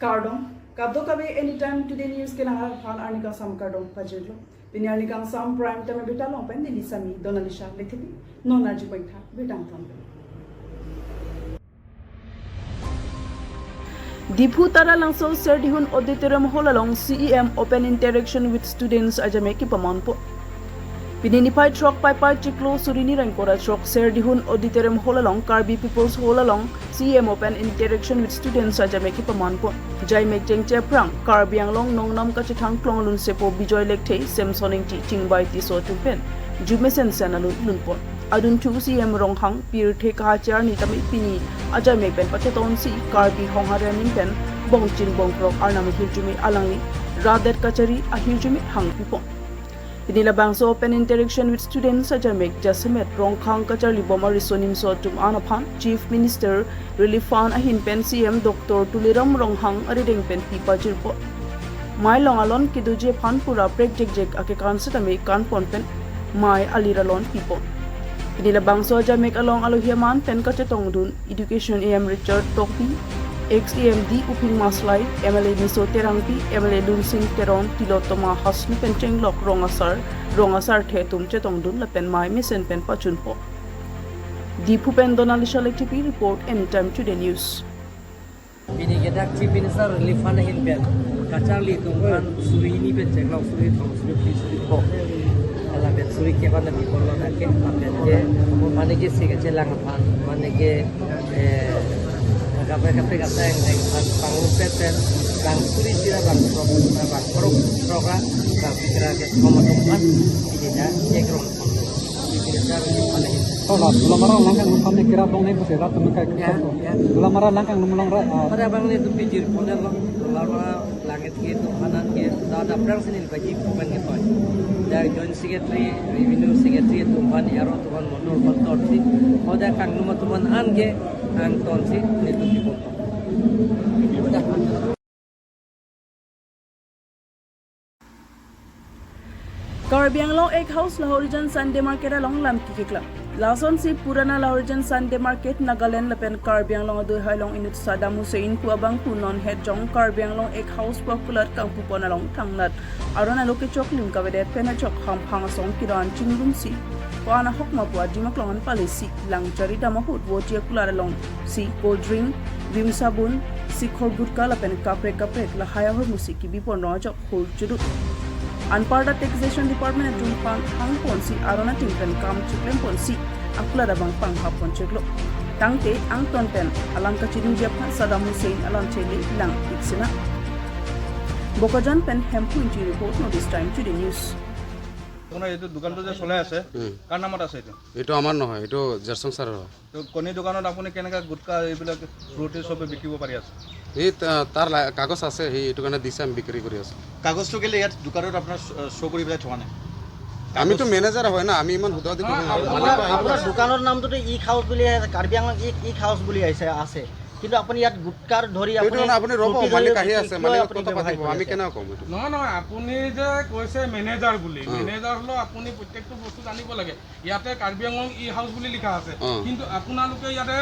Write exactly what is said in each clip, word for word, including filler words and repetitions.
Kardom, kadokave Anytime Today News kelang aphan arni kangsam kardom pajirlo. Pini arni kangsam prime time birta along pen neli sami Donalisha Lekthepi, non arju pointha birta angton. Diphu Taralangso Serdihun Auditorium Hall along C E M Open Interaction with Students ajamek kepamanpo. Pini niphai throk Paipai chiklo suri hini ra ingkoi ra throk Serdihun Auditorium Hall along Karbi People's Hall along C E M Open Interaction with Students ajamek kepamanpo. Jaimek chengche aphrang Karbi Anglong nongnam kachethang klong alun sepo Bijoy Lekthe, Samson Ingti, Chingbai Tisso atum pen ju mesen sen alun lunpo. Adunthu C E M Ronghang pirthe kacharni tame pini ajaimek pen pachetonsi Karbi Hong Hari aning pen bongchin bongkrok arnam ahirjume alangli rat det kachari ahirjume hangpipo. Pini labangso Open Interaction with Students ajaimek jasemet Rongkhang kacharlibom ariso nimso atum an aphan Chief Minister Relief Fund ahin pen C E M Doctor Tuliram Ronghang arideng pen pi pajirpo. Mei along alon kedoji aphan pura prekjekjek akekan setame kanpon pen mei alir alon pipo. Pini labangso ajaimek along alohi aman pen kachetongdun Education E M Richard Tokbi, Ex E M D Uphing Maslai, M L A Niso Terangpi, M L A Lunsing Teron, Tilottama Hasnu pen chenglok rong asar, rong asarthe atum chetongdun lapen mei mesen pen pachunpo. Diphu pen Donalisha Lekthepi report, Anytime Today News. Pini ke dak Chief Minister Relief Fund ahin pen kacharli atum aphan suri hini pen cheklok suri thom suri phli suri pho. Ala pen suri kep an piponlo dak ke, lapen ke mane ke si kachelang aphan, mane ke, eh, kaprek kaprek asai ang ang aphan pangrumpet pen bang suri phli ra bang throk, bang throk, throk ra bang phli ra ke thom atum aphan pini dak chekrong. Pini dak Relief Fund ahin. Oh, la, la mara langkang nung kami kira bong ne buse rat temen kai. Ya, ya. La mara langkang nung long ra, ah. Pada bang ne tu pijir ponel lo, la mara langit ke atum aphan an ke, da da prang sini bagi bukan ke toy. Da Joint Secretary, Revenue Secretary atum aphan, aro atum aphan, motor aphan tor si, hoda kangnum atum aphan an ke, angton si, ne tu pipon. Karbi Anglong Ek House Lahorijan Sunday Market along lam kikikla. Lasonsi purana Lahorijan Sunday Market Nagaland lapen Karbi Anglong aduhai along inut Saddam Hussein pu abangphu non het jong Karbi Anglong Ek House pu akulat kangpupon along thangnat aron alo kechoklim kavedet pen ajok hamphang asong kedo-an chingrumsi ko-an ahok ma pu adim aklong an palesi lang chari dam ahut voti akulat alongsi cold drink, Vim sabun, sikhor gutka lapen kaprek kaprek lahai ahormusi kebipon rong ajok hur chuduk. Anparta Taxation Department atum aphan hangponsi aron atum pen kam chiklemponsi akulat abang panghap poncheklo. Tangte angton pen alam kachidungji aphan Saddam Hussein alam chele lang iksina. Bokajan pen Hemphu Ingti report, North East Time Today News. আপোনাৰ এইটো দোকানটো যে চলাই আছে, হুম। কাৰ নামত আছে এইটো? এইটো আমাৰ নহয়, এইটো জেৰচং ছাৰৰ হয়। তো কণী দোকানত আপুনি কেনেকা গুটকা এইবিলাক ফ্ৰুটি চবে বিকিব পাৰি আছে? এই তা-, তাৰ লা-, কাগজ আছে, সেই এইটো কাৰণে দিছে, আমি বিক্ৰী কৰি আছো। কাগজটো কেলে ইয়াত দোকানত আপোনাৰ শ-, শ্ব' কৰি পেলাই থোৱা নাই? আমিতো কাগজ মেনেজাৰ হয় না, আমি ইমান সোধা সুধি নহয়, কৰিব নোৱাৰো। আপোনাৰ, আপোনাৰ দোকানৰ নামটোতো ইক হাউচ বুলি আছে, কাৰ্বি আংলং ইক, ইক হাউচ বুলি আছে, আছে। কিন্তু আপুনি ইয়াত গুটকাৰ ধৰি এইটো আপুনি কাৰণে আপুনি ৰ'ব, ফ্ৰুটি ধৰি মালিক আহি কি আছে, কিয় মালিকক আপুনি কথা ব্যৱসায় পাতিব, কৰি আমি আছে? কেনেকৈ ক'ম এইটো? নহয়, নহয়, আপুনি যে কৈছে মেনেজাৰ বুলি, অ। মেনেজাৰ হ'লেও আপুনি প্ৰত্যেকটো বস্তু জানিব লাগে। ইয়াতে কাৰ্বি আংলং ই হাউচ বুলি লিখা আছে, অ। কিন্তু আপোনালোকে ইয়াতে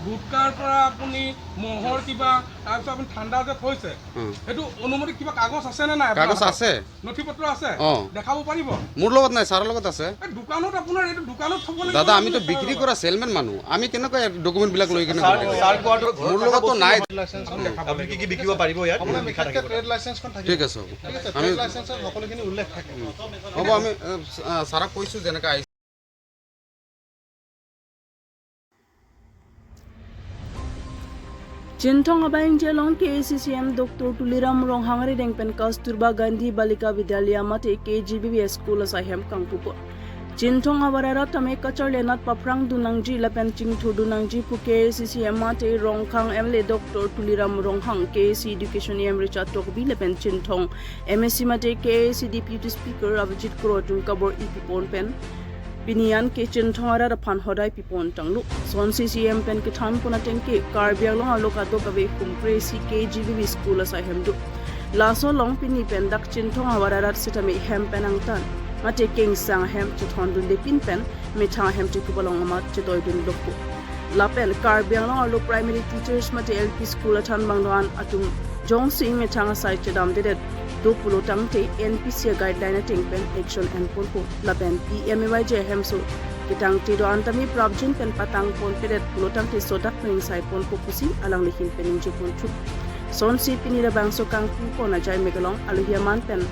গুটকাৰ পৰা আপুনি মহৰ কিবা, তাৰপিছত আপুনি ঠাণ্ডা যে থৈছে, অ। সেইটো অনুমতি কিবা কাগজ আছে নে নাই কাগজ আপোনালোকৰ? আছে। নথি পত্ৰ আছে? অ। দেখাব পাৰিব? মোৰ লগত নাই, ছাৰৰ লগত আছে। এই দোকানত আপোনাৰ এইটো দোকানত থ'ব লাগিব দাদা, বুলি আমিতো ছাৰৰ বিক্ৰী লগত। কৰা চেলমেন মানুহ, আমি কেনেকৈ ডকুমেণ্ট বিলাক লৈ কিনে ছাৰ, ঘূৰিব? ছাৰ কোৱাটো মোৰ লগততো নাই। লাইচেন্স খন দেখাব আপুনি কি কি লাগিব। বিকিব পাৰিব ইয়াত? আপোনাৰ লিখা বিশেষকৈ থাকিব। ট্ৰেড লাইচেন্স খন থাকিব। ঠিক আছে, হ'ব। ঠিক আছে, আমি ট্ৰেড লাইচেন্সত সকলোখিনি উল্লেখ থাকে। হ'ব, আমি, এ, ছ-, আ, ছাৰক কৈছো যেনেকে আহিছে। Chinthong abang Jelong K A C C M Doctor Tuliram Ronghang arideng pen Kasturba Gandhi Balika Vidyalaya mate K G B V school asai hem kangpupo. Chinthong avar arat tame kacharli anat paphrang dun nangji lapen chingthur dun nangji pu K A C C M mate Rongkhang M L A Doctor Tuliram Ronghang, K A C Education E M Richard Tokbi lapen Chinthong M A C mate K A C Deputy Speaker Avijit Kro atum kabor-i pipon pen pini an ke Chinthong arat aphan hodai pipon tanglo. Sonsi C E M pen kethan pon ateng ke Karbi Anglong arlo kadokave humkre si K G B V school asai hem do. Laso along pini pen dak Chinthong avar arat sitame hem pen angtan mate kengsang hem chethon dunde pin pen methang hem chekup along amat chetoi dun dokpo. Lapen Karbi Anglong arlo primary teachers mate L P school athan abang do-an atum jongsi methang asai chedamdedet do pulo tangte N P C a guideline ateng pen action enponpo. Lapen P M A Y G hemso ketangte do-an tame prapjin pen patang ponpedet pulo tangte sodak pen ingsai ponpo pusi alangli ahin pen ningje ponthu. Sonsi pini labangso kangpipon ajai megalong alohi aman pen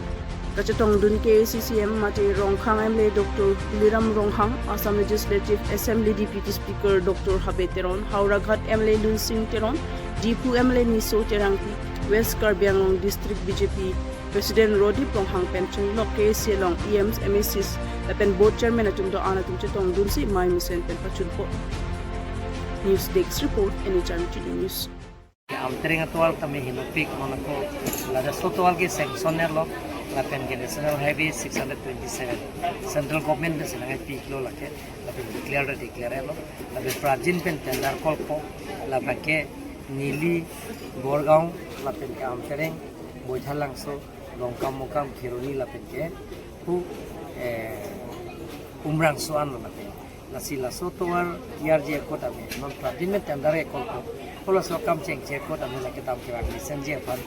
kachetongdun K A A C C M mate Rongkhang M L A Doctor Tuliram Ronghang, Assam Legislative Assembly Deputy Speaker Doctor Habe Teron, Howraghat M L A Lunsing Teron, Diphu M L A Niso Terangpi, West Karbi Anglong District B J P President Rodip Ronghang pen chenglok K A A C along E Ms, M A Cs lapen board chairman atum do-an atum chetongdunsi mei mesen pen pachunpo. News Desk Report, N H R T V News. Amtereng atovar tame hinopik monako laso atovar ke sanction erlo, lapen ke National Highway six hundred twenty-seven, Central Government pensi nangkepiklo lake, lapen declare ta declare erlo, lapen prapjin pen tender call po, lapen ke neli Borgaon, lapen ke Amtereng, Boithalangso, Longkam Mokam, Kheroni, lapen ke pu, eh, Umrangso anlo lapen. Lasi laso atovar yarji akot tame non prapjin pen tender call po. Ko laso akam chengche akot tame lake dam kevang license ji aphan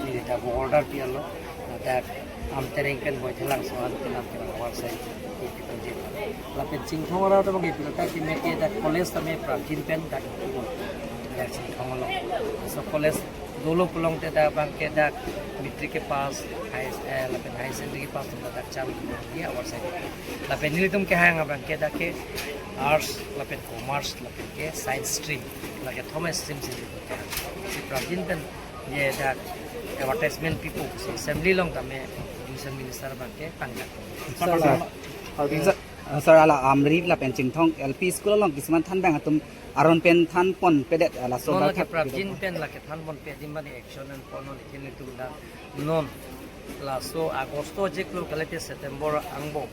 neli ta bo order pi-etlo. Dak Amtereng pen Boithalangso an pen dam kevang avarsai ipi ponji. Lapen Chinthong arat abang ipi ta keme ke dak college tame prapjin pen dak ipi pon. Dak Chinthong along. So college dolo pulote dak abang ke dak matric kepass, high, eh, lapen higher secondary kepass atum ta dak chal di avarsai. Lapen nelitum kehang abang ke dak ke arts lapen commerce lapen ke science stream, lake thom stream si nelitum kehang. Si prapjin pen ye dak advertisement pipo si assembly along tame education minister abang ke pangdak. Sir, sir, sir, ala Amri lapen Chinthong L P school along kisuman than abang atum aron pen than ponpedet, ala so non ba lake thap prapjin pen lake than ponpe adim bani action enpon non ikin nelitum dak non laso August ajiklo kalite September angbong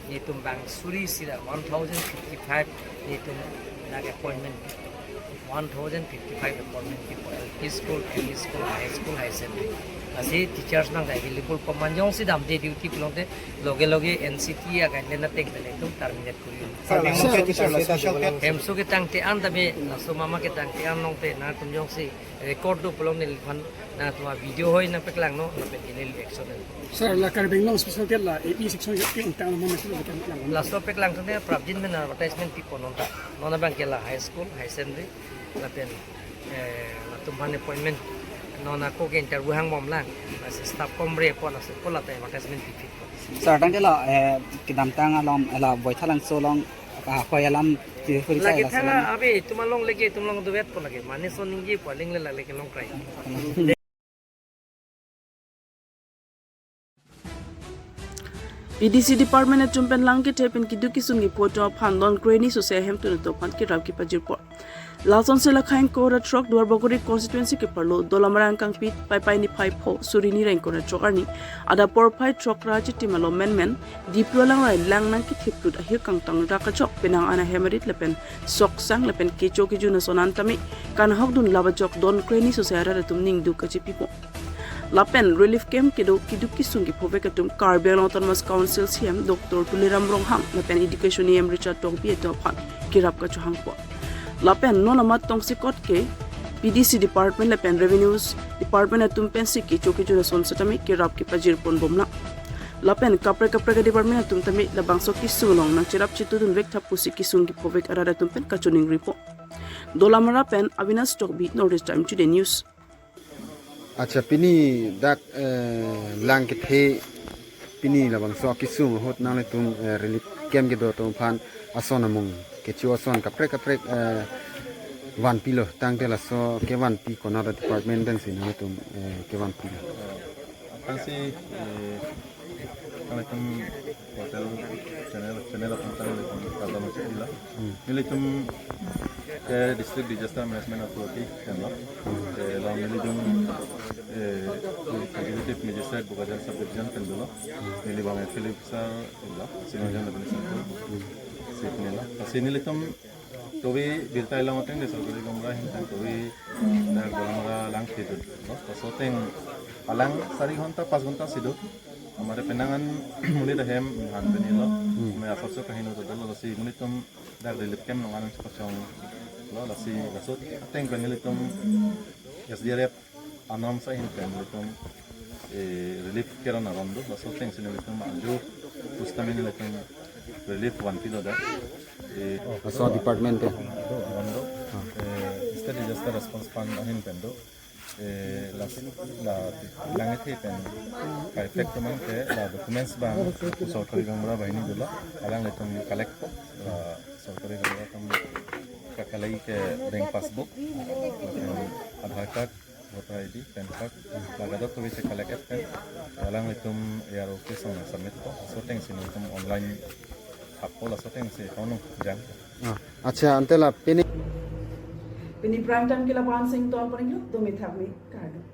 nelitum bang suri sira one thousand fifty-five nelitum dak appointment, one thousand fifty-five appointment pipo L P school, M E school, high school, higher secondary. Lasi teachers abang available po, manjong si damde duty pulote loge loge N C T a guideline ateng pen itum terminate kori. Sir, sir, sir, sir, sir, sir. Hemso ketangte an tame, laso mama ketangte an along pen nangtum jongsi record do pulote neliphan nangtum a video hoi nangpaklang non, lapen ke neli action en. Sir, la Karbi Anglong special ke la A P section ke intang mo mesti la kan lang. Laso paklang tangte prapjin pen advertisement pipo non ta. Non abang ke la high school, higher secondary, lapen, eh, latum aphan appointment. Non ako ke interview hangbomlang. Lasi staff komre po, lasi ko la ta advertisement pipo. Sir, tangte la, eh, kedamtang along, la Boithalangso along, ah, hoi alam, ti huri lake sai la thang salam. Abe itum along lake itum along duet po lake. Mane so ningje po aling le lake longkrai. P D C department atum pen lang kethe pen keduk kesung kepho atum aphan don kreni sose ahemtun atum aphan kerap kepajirpo. Lasonsi la khaing kora throk Duarbagori constituency keparlo Dolamara Angkangpi Paipai niphai pho suri ni ra ingkoi ra throk arni adap porphai throk ra chitim alo menmen Diphu alangrai lang nangkethiplut ahir kangtang rak ajok penang an ahem arit lapen soksang lapen kecho kejun ason an tame kanahokdun lap ajok don kreni sose arat atum ningduk kachepipo. Lapen relief camp kedo keduk kesung kephovek atum Karbi Anglong Autonomous Council C E M Doctor Tuliram Ronghang lapen Education E M Richard Tokbi atum aphan kerap kachohangpo. Lapen non amat tongsekot ke P D C department lapen revenues department atum pensi kecho kejun ason setame kerap kepajir ponbomlang. Lapen kaprek kaprek department atum tame labangso kesung along nangcherap chetudun vek thap pusi kesung kephovek arat atum pen kachiningripo. Dolamara pen Avinash Tokbi, North East Time Today News. Acha, pini dak, eh, lang kethe pini labangso kesung ahut nanglitum, eh, relief camp kedo atum aphan ason amung kecho ason kaprek kaprek, eh, vanpilo, tangte laso kevanpi konat department pensi nanglitum, eh, kevanpilo? Aphrangsi, eh, nanglitum portal channel, channel aphan nanglitum kardom chepilo. Hmm. Nelitum ke District Disaster Management Authority pen lo. Hmm. Ke along neli jong, eh, Executive Magistrate Bokajan Sub Division pen dolo. Neli bang Philip sir pen lo. Sino jong neli sir. Hmm. Si pen lo. Lasi nelitum tobi birta ilong ateng de sorkari gaonbura ahin tang tobi dak Dolamara lang thidut lo. Laso ateng alang sari ghonta, pas ghonta si do. Amare penang an monit ahem han pen lo. Hmm. Amare asor so kaheno to dolo, lasi monit atum dak relief camp along an chepachong Lo, lasi laso ateng pen nelitum S D R F anam sa ahin pen nelitum, eh, relief keron aron do, laso ateng si nelitum ajo pusitame nelitum relief vanpi lo dak. Eh, Laso department ke? Do, aron do. Eh, State Disaster Response Fund ahin pen do. Eh, lasi la lang-et pen ka-effect atum ke la documents abang sorkari gaonbura banghini dolo, alanglitum collect po, la sorkari gaonbura atum kakalai ke bank passbook, lapen Aadhaar card, voter I D, PAN card, la kadokave si collect et pen alanglitum A R O office along submit po, laso ateng si nelitum online thap po, laso ateng si account nung jang. Ah, accha, ante la pini. Pini prime time ke la-an si ingtonpon iklo, tumi thakmi, kardom.